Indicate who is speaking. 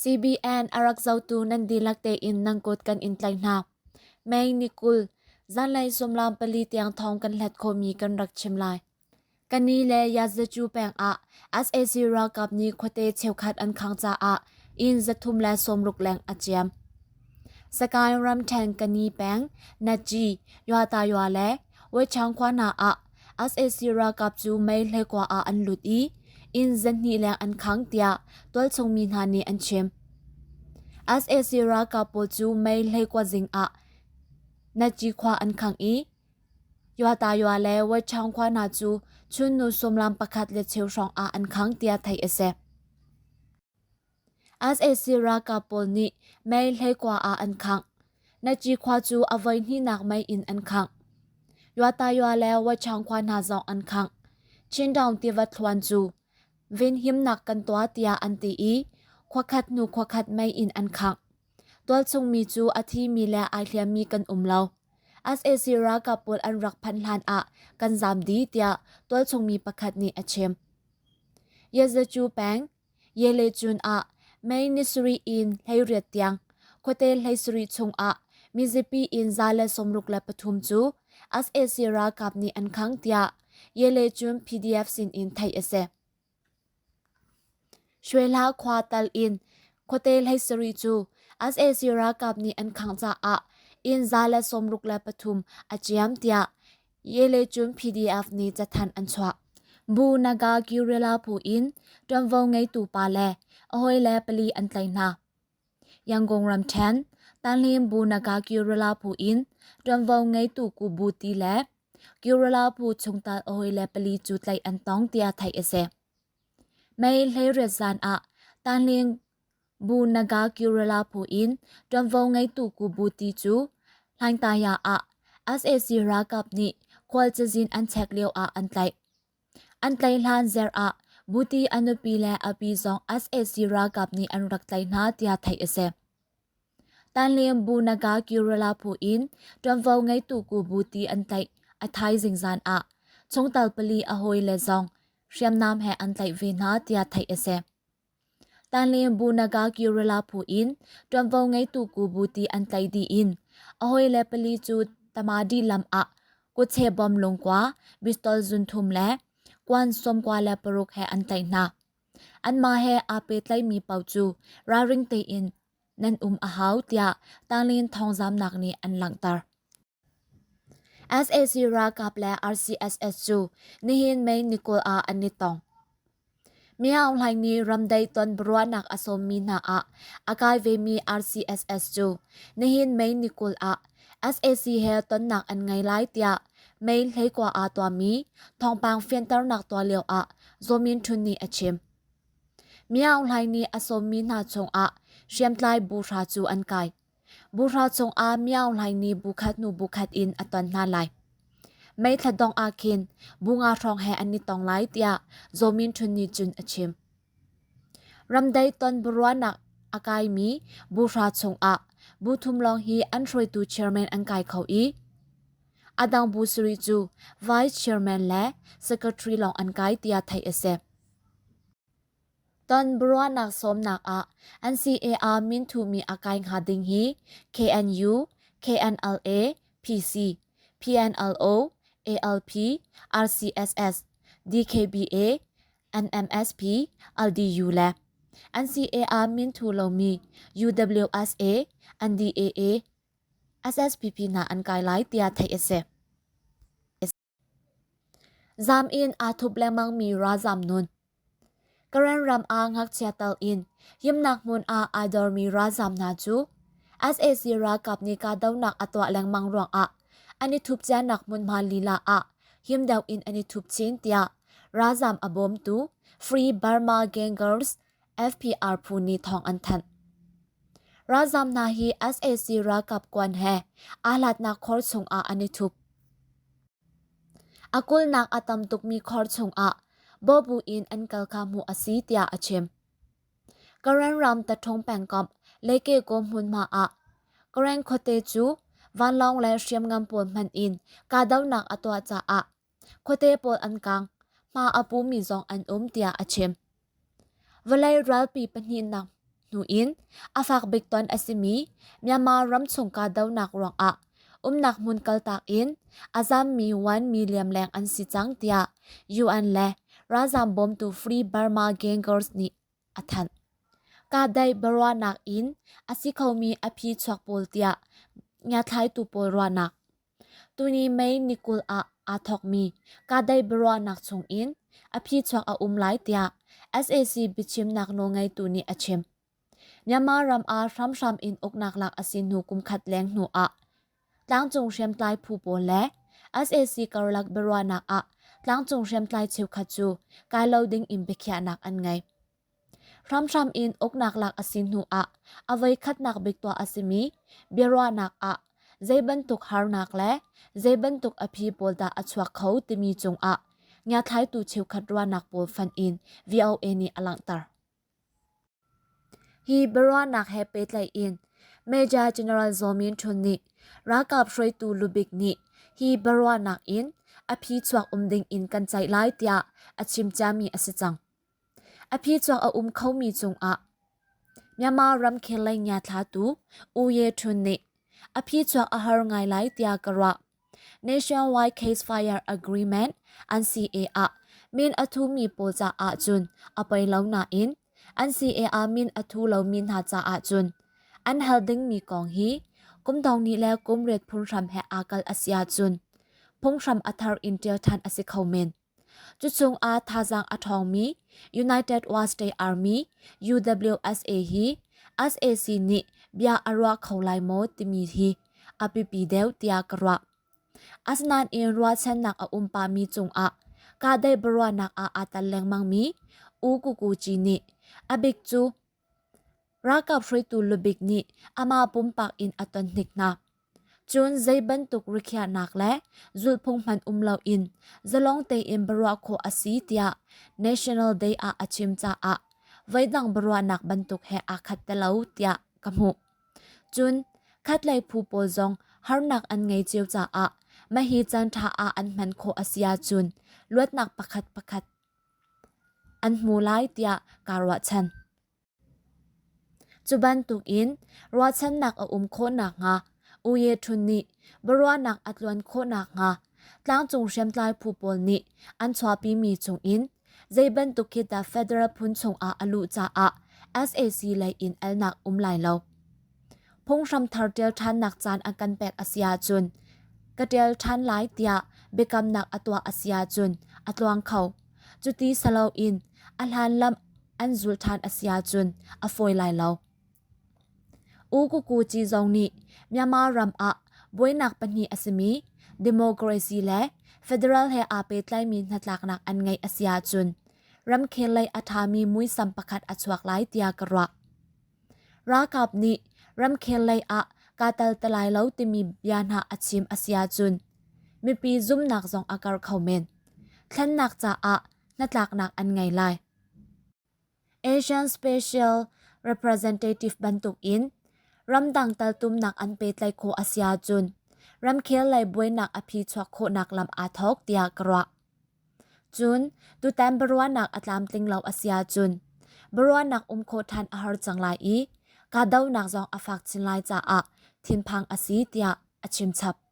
Speaker 1: CBN a rak zohtu nan dihlak tein nan kut kan in tlaih hna. May ni 20, zanlei suimilam pali tiang thawng kan hlat khawhmi kan rak chim lai. Kani le Yazacu peng ah sac ralkap nih khuate cheukhat an khang caah inn 360 leng a ciam. Sagaing ramṭhen Kani peng, Natgyi, Ywa le Wechaung khua hna ah sac ralkap cu mei hleikua ah an lut i inn 200 leng an khang tiah tualchung mi hna nih an chim. Sac ralkap pawl cu mei hleikua zing ah Natgyi khua an khang i Ywa le Wechaung khua hna cu chunnu suimilam pakhat le cheu hrawng ah an khang tiah theih a si. Sac ralkap pawl nih mei hleikua ah an khangh. Natgyi khua cu a voihnihnak mei in an khangh. Ywa le Wechaung khua hna zong an khangh. Chindaung tiva thluan cu venhimnak kan tuah tiah an ti i khuakhat hnu khuakhat mei in an khangh. Tualchung mi cu a thimi le ai hliammi kan um lo. Sac ralkap pawl an rak phanh hlan ah kan zaam dih tiah tualchung mi pakhat nih a chim. Yazacu peng, Yelecun ah May ni sarih in 18 tiang khuate 17 chung ah mizapi inn 163 cu sac ralkap nih an khang tiah Yelecun PDF sin in theih a si. Shwela khua tal in khuate 17 cu sac ralkap nih an khangh caah inn 163 a ciam tiah Yelecun PDF nih cathanh an chuah. Bu Naga Guerrilla phu in ṭuanvo ngeitu pa le a hawile pali an tlaih hna. Yangon ramṭhen, Tanlin Bu Naga Guerrilla phu in ṭuanvo ngeitu Ku Bu Ti le Guerrilla phu chungtel a hawile pali cu tlaih an tong tiah theih a si. May 18 zan ah Tanlin Bu Naga Guerrilla phu in ṭuanvo ngeitu Ku Bu Ti cu Hlaingtaya ah sac ralkap nih khual cazin an check lio ah an tlaih. An tlaih hlan zarh ah Buti a nupi le a pi zong sac ralkap nih an rak tlaih hna tiah theih a si. Tanlem Bu Naga Guerrilla phu in ṭuanvo ngeitu Ku Buti an tlaih a thaizing zan ah chungtel pali a hawile zong hriamnam he an tlaih ve hna tiah theih a si. Tanlem Bu Naga Guerrilla phu in ṭuanvo ngeitu Ku Buti an tlaih dih in a hawile pali cu Tamadi lam ah kutche bom lungkua, pistol zunthum le kuan 96 he an tlaih hna. Anmah he aa pehtlaimi paoh cu ralring tein nan um a hau tiah Tanglin thawngzamnak nih an langhter. Sac ralkap le RCSS cu nihin May ni 20 ah an i tong. Myaung Hlaing nih ramdaih ton biaruahnak a sawmmi hna ah a kai vemi RCSS cu nihin May ni 20 ah sac he tonnak an ngei lai tiah May 19 ah tuahmi thawngpang fianternak tuah lio ah Zaw Min Htun nih a chim. Myaung Hlaing nih a sawmmi hna chungah hriamtlai bu hra cu an kai. Buhra cungah Myaung Hlaing nih bu khat hnu bu khat in a ton hna lai. May thla dongh ah khin bu nga hrawng he an i tong lai tiah Zaw Min Htun nih cun a chim. Ramdaih ton biaruahnak a kaimi buhra chungah bu thum lawng hi an hruaitu chairman an kai kho i a dang bu sarih cu vice chairman le secretary lawng an kai tiah theih a si. Ton biaruahnak sawmnak ah NCAR minthumi a kai hnga ding hi KNU, KNLA, PC, PNLO, ALP, RCSS, DKBA, NMSP, LDU le NCAR minthu lomi UWSA, NDAA, SSPP hna an kai lai tiah theih a si. Zam in aa thup lengmangmi ralzam nun. Karen ram ah ngakchia tal in himnak hmun ah aa dormi ralzam hna cu sac ralkap nih kahdohnak a tuah lengmang ruangah an i thup cianak hmunhma lila ah him deuh in an i thup chin tiah ralzam a bawmtu Free Burma Gangers FPR phu nih thawng an thanh. Ralzam hna hi sac ralkap kuan he aa hlatnak khor chungah an i thup. A kulhnak a tam tukmi khor chungah bawbu in an kal kha hmuh a si tiah a chim. Karen ram Taṭhung pengkomh Leikekaw hmunhma ah Karen khuate cu vanlawng le hriamngan pawl hman in kahdohnak a tuah caah khuate pawl an kang, hma a pumi zong an um tiah a chim. Vawlei ralpi pahnihnak hnu in a fak bik ton a simi Myanmar ramchung kahdohnak ruangah umnak hmun kaltak in a zammi 1 million leng an si cang tiah UN le ralzam bawmtu Free Burma Gangers nih a thanh. Kahdaih biaruahnak in a si khomi a phi chuak pawl tiah ngiathlaitu pawl ruahnak. Tuni May ni 20 ah aa thawkmi kahdaih biaruahnak chung in a phichuak a um lai tiah sac biachimnak nawlngeitu nih a chim. Myanmar ram ah hramhram in uknak lak a si hnu kum khat leng hnu ah tlangcung hriamtlai phu pawl le sac karlak biaruahnak ah tlangcung hriamtlai cheukhat cu kai lo ding in biakhiahnak an ngei. Hramhram in uknak lak a si hnu ah a voikhatnak bik tuah a simi biaruahnak ah zei bantuk harnak le zei bantuk a phi pawl dah a chuak kho timi cungah ngiathlaitu cheukhat ruahnak pawl fanh in VOA nih a langhter. Hi biaruahnak he pehtlaih in Major General Zaw Min Htun nih ralkap hruaitu lubik nih hi biaruahnak in a phi chuak um ding in kan ceih lai tiah a chim ciami a si cang. A phichuak a um khomi cungah Myanmar ramkhel lei ngiathlatu U Ye Htun nih a phichuak a har ngai lai tiah ka ruah. Nationwide Ceasefire Agreement NCA ah min a thumi pawl caah cun a poi lo nain NCA ah min a thu lomi hna caah cun an hal dingmi kong hi kum dong nih le kum riat phunghram he aa kal a si ahcun phunghram a thar in ṭial ṭhan a si kho men. Cuchung ah thazaang a ṭhawngmi United Wa State Army UWSA hi sac nih bia a ruah kho lai maw timi hi a biapi deuh tiah ka ruah. Asinain ruahchannak a um pahmi cungah kahdaih biaruahnak ah aa tel lengmangmi U Kuku Ci nih a bik cu Ralkap hruaitu lubik nih amah pumpak in a ton hnik hna. Cun zei bantuk rikhiahnak le zulhphung hmanh um loin zalong tein biaruah khawh a si tiah National Day ah a chim caah voidang biaruahnak bantuk he aa khat ti lo tiah ka hmuh. Cun khatlei phu pawl zong harnak an ngei cio caah mahhi caanṭha ah an hman khawh a si ahcun luatnak pakhat pakhat an hmu lai tiah kaa ruahchan. Cu bantukin ruahchannak a um khawh nakhnga U Ye Htun nih biaruahnak a tluan khawh nakhnga tlangcung hriamtlai phu pawl nih an chuahpimi chungin zei bantuk khi dah federal phun chungah a luh caah sac lei in alnak um lai lo. Phunghram thar ṭial ṭhannak caan an kan pek a si ahcun ka ṭial ṭhan lai tiah biakamnak a tuah a si ahcun a tluang kho. Cuti saloin a hlan lam an zul ṭhan a si ahcun a fawi lai lo. U Kuku Ci zong nih Myanmar ram ah buainak pahnih a simi democracy le federal he aa pehtlaimi hnatlaknak an ngeih a si ahcun ramkhel lei a ṭhami muisam pakhat a chuak lai tiah ka ruah. Ralkap nih ramkhel lei ah kaa tel te lai lo timi bia hna a chim a si ahcun mipi zumnak zong a karh kho men. Thlennak caah hnatlaknak an ngei lai. Asian Special Representative bantuk in ramdang teltumnak an pehtlaih khawh a si ahcun ramkhel lei buainak a phi chuak khawhnak lam aa thawk tiah ka ruah. Cun tutan biaruahnak a tlamtling lo a si ahcun biaruahnak um khawh ṭhan a har cang lai i kahdohnak zong a fak chin lai caah thinphang a si tiah a chimchap.